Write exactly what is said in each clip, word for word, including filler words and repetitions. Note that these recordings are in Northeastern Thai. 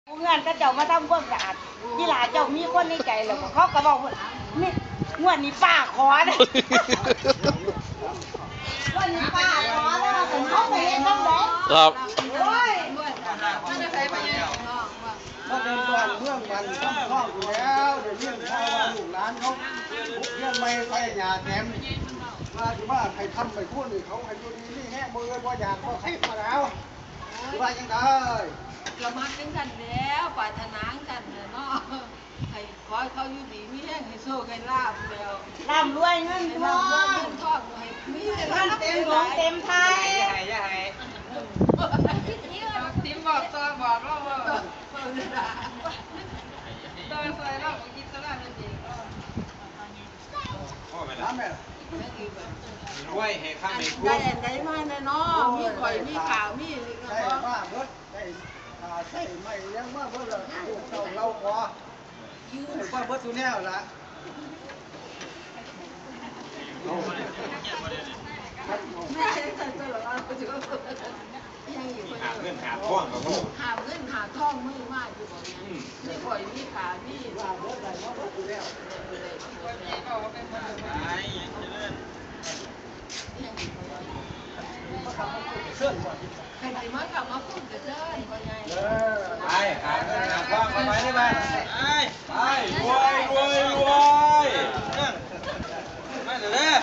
เฮือนเขาเจ้ามาทำความสะอาด อีหล่าเจ้ามีคนในใจแล้วบ่ เขาก็เว้า มี งวดนี้ป้าขอนะ งวดนี้ป้าขอนะ แต่เขาไปเฮ็ดจั่งใด ครับ โอ้ย มาเดินบ้านเมืองมันทำคลองอยู่แล้ว ได้ยินข่าวว่าลูกหลานเขาปลูกเฮือนใหม่ใส่หญ้าแถม ว่าสิว่าใครทำไปพูดนี่เขาให้อยู่ดีมีแฮง บ่เอิ้นบ่อยากบ่ใครมาแล้ว สิว่าจั่งใด ก็มักจั่งซั้นแหล้ว ปรารถนาจั่งซั้นแหละเนาะ ให้ขอให้เขาอยู่ดีมีแฮง ให้โชคให้ลาภแล้ว ร่ำรวยเงินทอง ให้ร่ำรวยเงินทอง ให้มี ให้เต็มหลงเต็มไทย อย่าให้ อย่าให้ ติมบอกต่อ บอกเราว่า ต่อซอยเรา อิสระนั่นเอง พ่อไปละ น้ำแม่ รวยให้ข้าไม่คุ้ ได้ ม อันใดมาแน่นอน มีข่อย มีข่าว มีนี่ก็ ได้ บ่ มาเบิด ได้ อ่า ใส่ไม้ยังมาเบิดแล้ว ลูกเต้าเราขอ ยืน ว่าเบิดทุกแนวละ แม่เห็นตัวละว่า ยังอยู่ หาเงินหาทองกับพวก หาเงินหาทองมือมาอยู่บ่เนี่ย อืม มีข่อย มีข่าว มี ว่าเบิดได้มาเบิดทุกแนว ไอ้ยังเจริญ คันสิมาเข้ามาพูดกับเชิญพ่อใหญ่ เออ ไป หาเงินหาทองมาไว้ที่บ้าน ไป ไป รวย รวย รวย มาเด้อ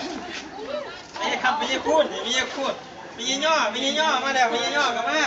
มีคำมีคูณ มีคูณ มีย่อ มีย่อ มาแล้ว มีย่อก็มา